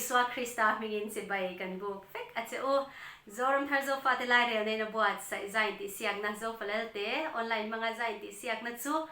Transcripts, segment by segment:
Isua Krista hmingin chibai kan buk vek a che u. Zoramthar Zofate Lairel nena buatsaih zai intihsiakna Zofalelte online hmanga zai intihsiakna chu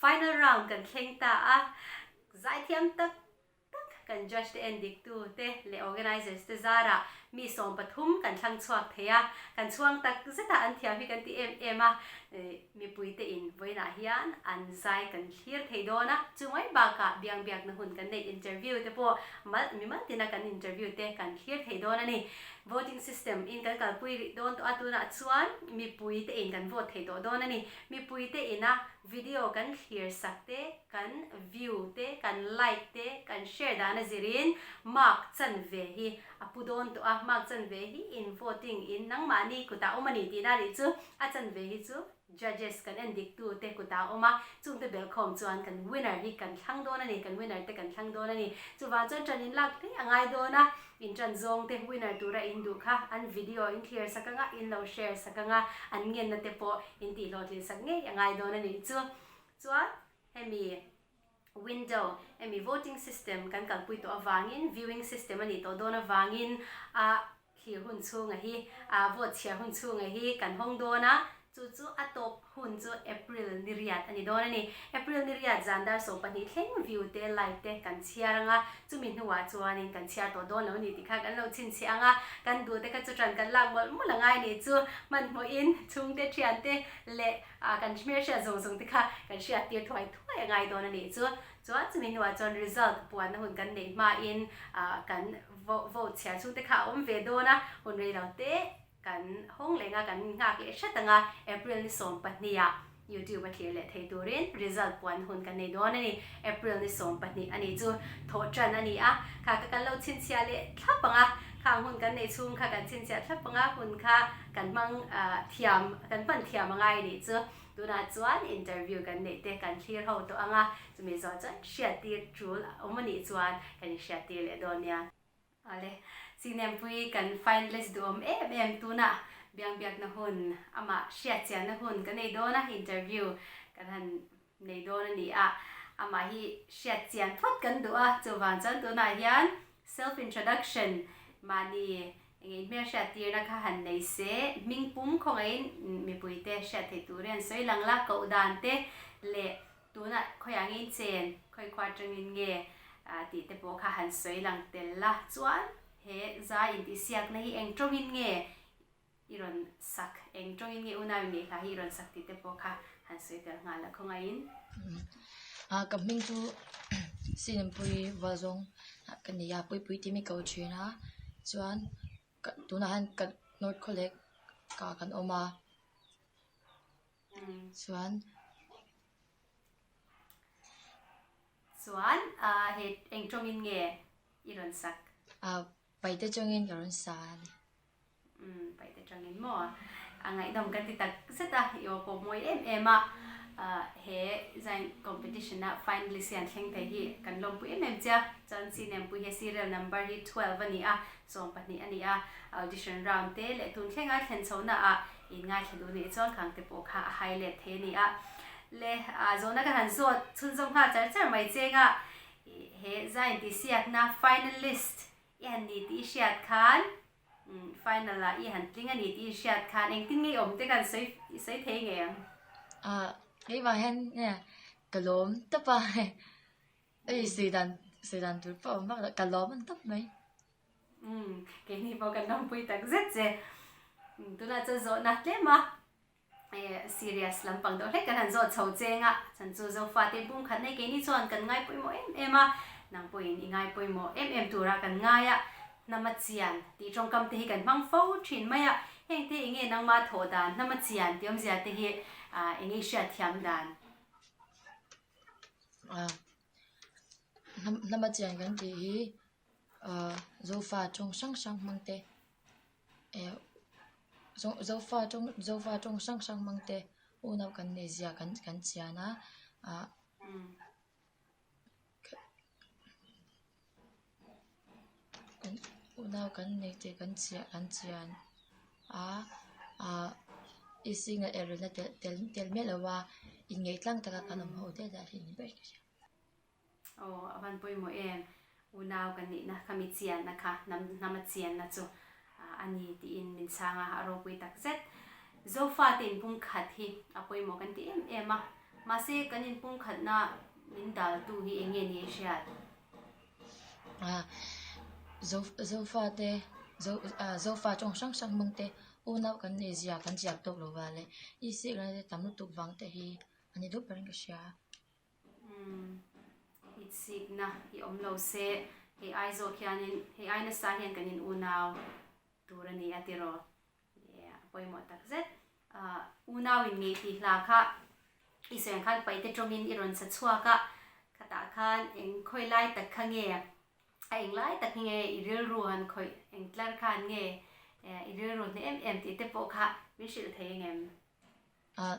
final round kan thleng ta a, zaithiam tak tak kan judge te en dik tu te leh organizers te zarah mi 13 kan thlang chhuak thei a, kan chhuang tak zet a an thiam hi kan ti em em a, mipui te in vawiinah hian an zai kan thlir thei dawn a, chu mai bakah biang biakna hun kan neih interview te pawh mal mi mal tina kan interview te kan thlir thei dawn a ni. Voting system in kan kalpui rih dawn tawh a, tunah chuan mipui te in kan vote thei tawh dawn a ni. Mipui te ina video kan thlir sak te, kan view te, kan like te, kan share dan a zirin mark chanve hi a pu dawn tawh a, mark chanve hi in voting in nangmahni kutah awm a ni tihna nih chu a chanve hi chu judges kan en dik tu te kutah awm a, chungte belhkhawm chuan kan winner hi kan thlang dawn a ni, kan winner te kan thlang dawn a ni. Chuvang chuan ṭan in lak hle a ngai dawn a, in ṭan zawng te winner tura in duh kha an video in thlir sak anga, in lo share sak anga, an ngenna te pawh in tihhlawhtlin sak ngei a ngai dawn a nih chu. Chuan hemi window, hemi voting system kan kalpui tawh avangin viewing system a nih tawh dawn avangin a thlir hun chhunga hi, a vote chhiar hun chhunga hi kan hawng dawn a, chu chu a tawp hun chu April ni riat a ni dawn a ni. April ni riat zan dar 12 thleng view te, like te kan chhiar ang a, chumi hnuah chuanin kan chhiar tawh dawn lo a ni tih kha kan lo chhinchhiah ang a, kan duhte kha chu ṭan kan lak mawlh mawlh a ngai nih chu hmanhmawhin chhungte ṭhiante leh A kan hmelhriat zawng zawng te kha kan hriat tir thuai thuai a ngai dawn a nih chu. Chuan chumi hnuah chuan result puanna hun kan neih hmain kan vote chhiar chhung te kha a awm ve dawn a, hun rei lo te kan hawng leng a, kan nghak leh hret ang a, April ni 12 ah YouTube a thlir leh thei turin result puan hun kan nei dawn a ni. April ni 12 a nih chu thawh tan a ni a, kha ka kan lo chhinchhiah leh thlap ang a, khang hun kan neih chhung kha kan chhinchhiah thlap ang a, hun kha kan hmang thiam, kan hman thiam a ngai nih chu. Tunah chuan interview kan neih te kan thlir ho tawh ang a, chumi zawh chuan hriattir tul awm a nih chuan kan inhriattir leh dawn nia. Awle, Sinempui kan finalist duhawm em em tunah biang biakna hun, amah hriatchianna hun kan nei dawn a, interview kan han nei dawn a ni a, amah hi hriatchian phawt kan duh a, chuvang chuan tunah hian self introduction mahni eng inhmel hriattirna kha han nei se, hming pum khawngaihin mipuite hriat theih tur hian sawi lang la, koh dan te leh tunah khawiah nge in chen, khawi khua atangin nge tih te pawh kha han sawi lang tel la, chuan he zai intihsiakna hi eng tawngin nge i rawn sak, eng tawngin nge unau in neih hla hi i rawn sak tih te pawh kha han sawi tel nghal a khawngaihin. Ka hming chu Sinempuii Valzawng ka ni a, Puipui tih mi ko thin a, chuan tunah hian ka North Khawlek ah kan awm a, chuan. Chuan he eng tawngin nge i rawn sak? Paite tawngin ka rawn sa a ni. Umm paih te tangin maw a ngaihnawm kan ti tak zet a, i aw pawh mawi em em a, he zai competition a finalist hian thleng thei hi kan lawmpui em em che a, chuan Cnempui hi serial number hi 12 a ni a, 12 a ni a, audition round te leh tun thlenga thlen chhohna ah in ngaithla duh nih chuan khang te pawh kha a hai let thei a ni a, le zawhna ka han zawt chhunzawm nghal char char mai cheng a, he zai intihsiakna finalist i han ni tih i hriat khan Final ah i han tling a ni tih i hriat khan engtin nge i awm te khan sawi i sawi thei ngei ang? Ah keimah hian nge ka lawm tawp a hei sawi dan sawi dan tur pawh a awm vak lo ka lawm a ni tawp mai. Umm keini pawh kan lawmpui tak zet che. Tunah chuan zawhna tlem a serious lampang deuh hlek kan han zawt chho cheng a, chhan chu Zofate pum khat nei keini chuan kan ngai pawimawh em em a, nang pawhin i ngai pawimawh em em tura kan ngai a, hnama chian tih tawngkam te hi kan hmang fo thin mai a, heng te enge nangma thawh dan hnama chian tih awmzia te hi enge i hriat thiam dan? Hnama chian kan tih hi Zofa tawng hrang hrang hmang te. Zofa tawng Zofa tawng hrang hrang hmang te unau kan nei zia kan kan chian a ah unau kan nei tih kan chiah kan chian a ah i signal error na tel tel tel miah lo a inngeih tlang taka kan awm ho te lah hi a ni ber ka hria. Aw a van pawimawh em. Unau kan nihna khami chianna kha hnam hnama chianna chu a ni tiin min chhang a, a ropui tak zet. Zofate inpumkhat hi a pawimawh kan ti em em a, mahse kan inpumkhatna min daltu hi eng nge ni i hriat? Zofate Zofa tawng hrang hrang hmang te unau kan nei zia kan ziak tawk lo va le i sik rana te tam lutuk vang te hi a ni dup berin ka hria. Itsikna hi awm lo se, hei ai zawk hianin, hei ai nasa hian kan in unau tur a ni a tiraw? A pawimawh tak zet. Unau in ngei tih hla kha i sawi ang khan paihte tawngin i rawn sa chhuak a, khatah khan eng khawi lai tak kha nge, a eng lai tak hi nge i rilru han khawih, eng tlar khan nge i rilru hneh em em tih te pawh kha min hrilh thei ang em? Ah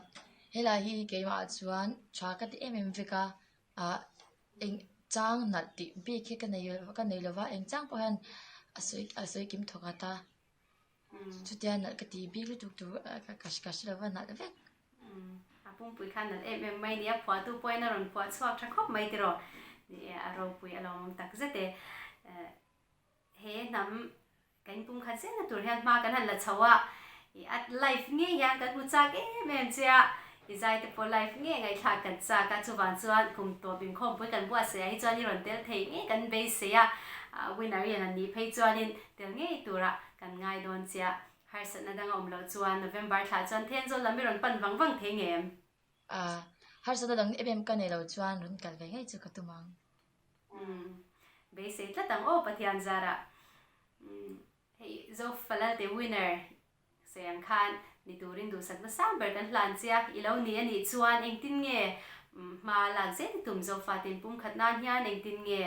helai hi keimah chuan tha ka ti em em vek a, ah eng chang nalh tih bik hi ka nei ka nei lova eng chang pawh hian a sawi a sawi kim thawk at a, chutia nalh ka ti bik lutuk tur ka ka hre lova nalh vek. A pumpui kha nalh em em mai nia phuahtu pawhin a rawn phuah chhuak tha khawp mai tiraw ni e a ropui a lawmawm tak zet e. He hnam kan pumkhat zel na tur hian hma kan han la chho a, i a live ngei hian kan hmu chak em em che a, i zai te pawh live ngei ngaihthlak kan chak a, chuvang chuan kum tawp inkhawmpui kan buatsaih ah hi chuan i rawn tel thei ngei kan beisei a, winner i an nih phei chuanin tel ngei tura kan ngai dawn che a, harsatna dang a awm loh chuan November thlah chuan Thenzawl lam i rawn pan vang vang thei ngem? Harsatna dang em em ka nei lo chuan rawn kal ve ngei chu ka tum ang. Umm beisei tlat ang aw Pathian zarah. Umm hei Zofalalte winner sawi ang khan ni turin duhsakna sang ber kan hlan che a, i lo ni a nih chuan engtin nge hma lak zel i tum Zofatin pumkhat nan hian engtin nge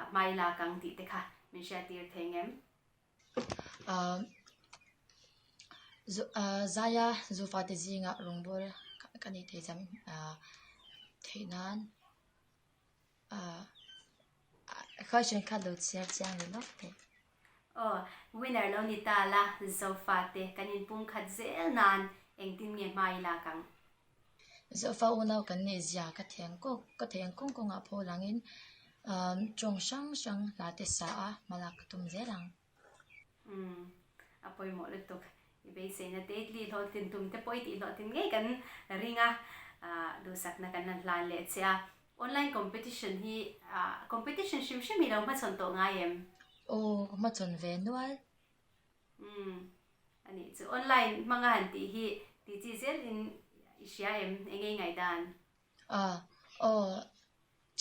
hma i lak ang tih te kha min hriattir thei ngem? Zaia Zofate zingah rawngbâwl ka neih theih zam theih nan question kha lo chhiar chiang leh lawk teh. Aw, winner lo ni ta la Zofate kan inpumkhat zel nan engtin nge hma i lak ang? Zofa unau kan nih zia ka theng kawk ka theng kawng kawngah pawh langin tawng hrang hrang hla te sa a hmalak ka tum zel ang. Umm a pawimawh lutuk i beiseina te i tih hlawhtlin tum te pawh i tih hlawhtlin ngei kan ring a, duhsakna kan han hlan leh che a. Online competition hi competition hrim hrim hi lo hmachhawn tawh ngai em? Aw ka hmachhawn ve nual. Umm anih chu online hmanga han tih hi ti chi zel in i hria em eng nge i ngaihdan? Ah aw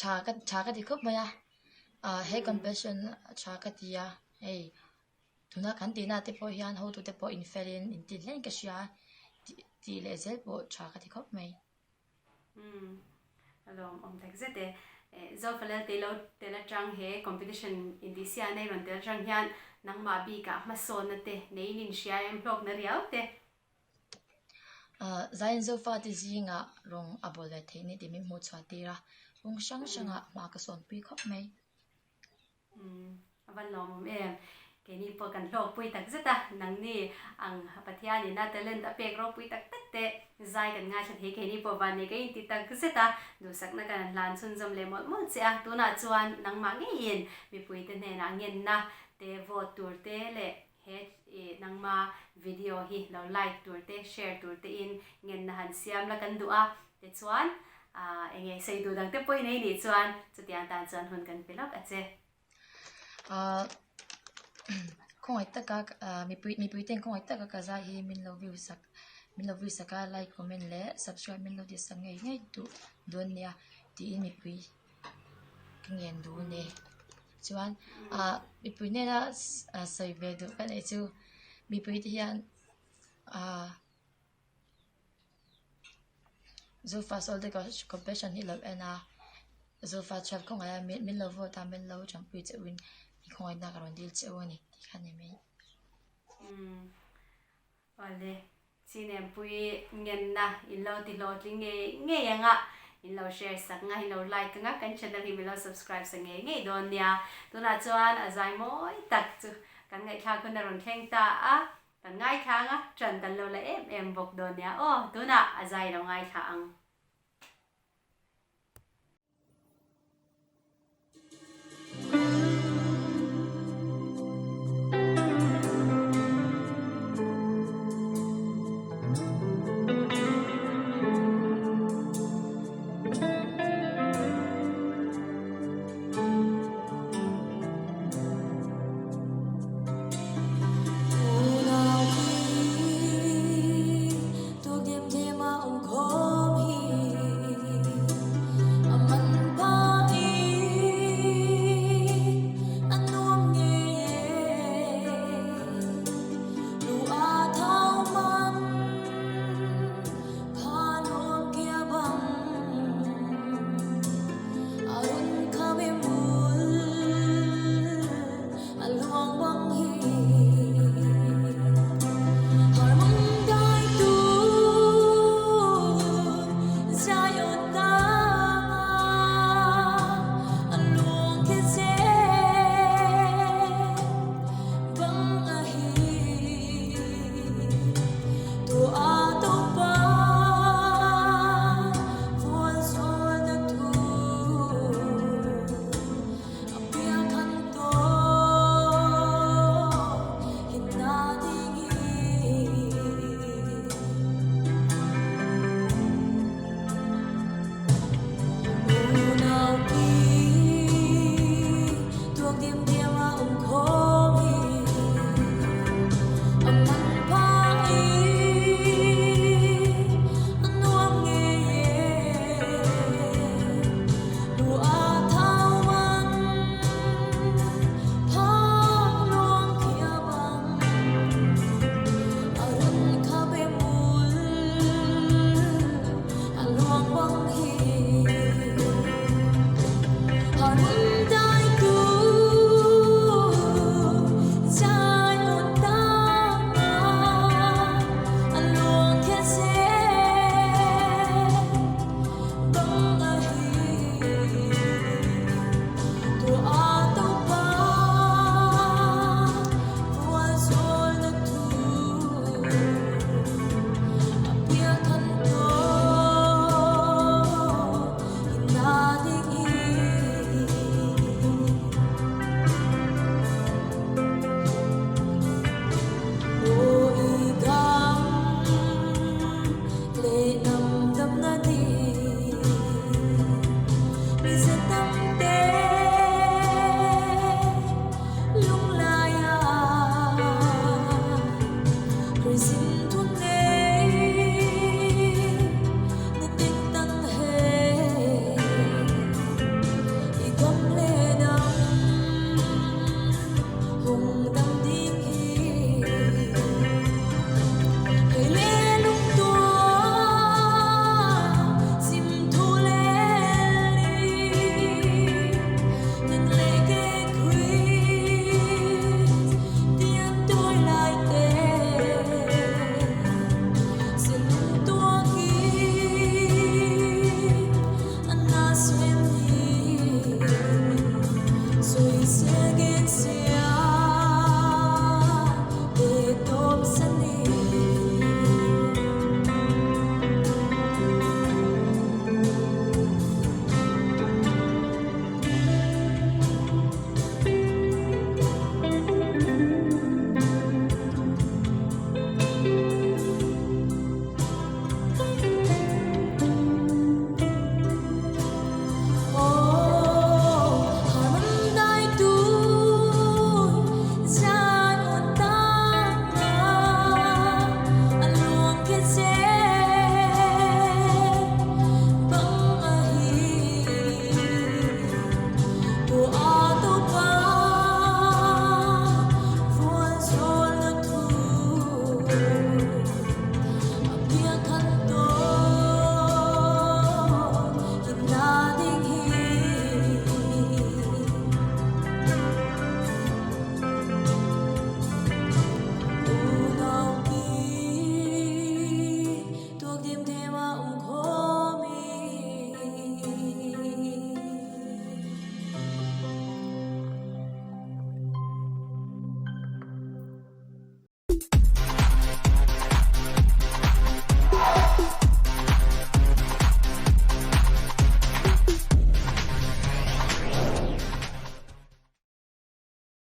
tha ka tha ka ti khawp mai a ah he competition tha ka ti a hei tuna kan tihna te pawh hian hotu te pawh in fel in in ti hlein ka hria tih tih leh zel pawh tha ka ti khawp mai. Umm a lawm awm tak zet e. Zofalel te lo tel atang he competition intihsiahna i rawn tel atang hian nangmah bikah hmasawnna te neiin in hria em hlawkna riau te. Zion Zofa te zingah rawng a bawl ve theih ni tih min hmuh chhuah tir a, kawng hrang hrangah hma ka sawnpui khawp mai. Umm a van lawmawm em. Keini pawh kan hlawkpui tak zet a, nangni ang Pathian ina talent a pek ropui tak tak te zai kan ngaithla thei keini pawh vannei ka inti tak zet a, duhsakna kan han hlan chhunzawm leh mawlh mawlh che a, tunah chuan nangmah ngeiin mipuite hnenah ngenna te vote tur te leh he nangma video hi lo like tur te share tur te in ngenna han siam la kan duh a, tichuan eng nge sawi duh dang te pawh i nei nih chuan chutiang tan chuan hun kan pe lawk a che. Khawngaih taka mipui mipui ten khawngaih taka ka zai hi min lo view sak min lo view sak a like comment leh subscribe min lo ti sak ngei ngei duh dawn nia tiin mipui ka ngen duh a ni chuan ah mipui hnena sawi ve duh ka neih chu mipui te hian ah. Zofa Soul te competition hi lo en a, Zofa chhiat khawngaih a min lo vote a min lo tanpui che uin i khawngaihna ka rawn dil che u a ni tih kha a ni mai. Umm awle Chinempui ngenna in lo ti hlawhtling ngei ngei ang a, in lo share sak nga in lo like ang a kan channel hi min lo subscribe sak ngei ngei dawn nia. Tunah chuan a zai mawi tak chu kan ngaihthlak hun a rawn thleng ta a, Kan ngaithla ang a, ṭan kan lo la em em bawk dawn nia aw, tunah a zai lo ngaithla ang.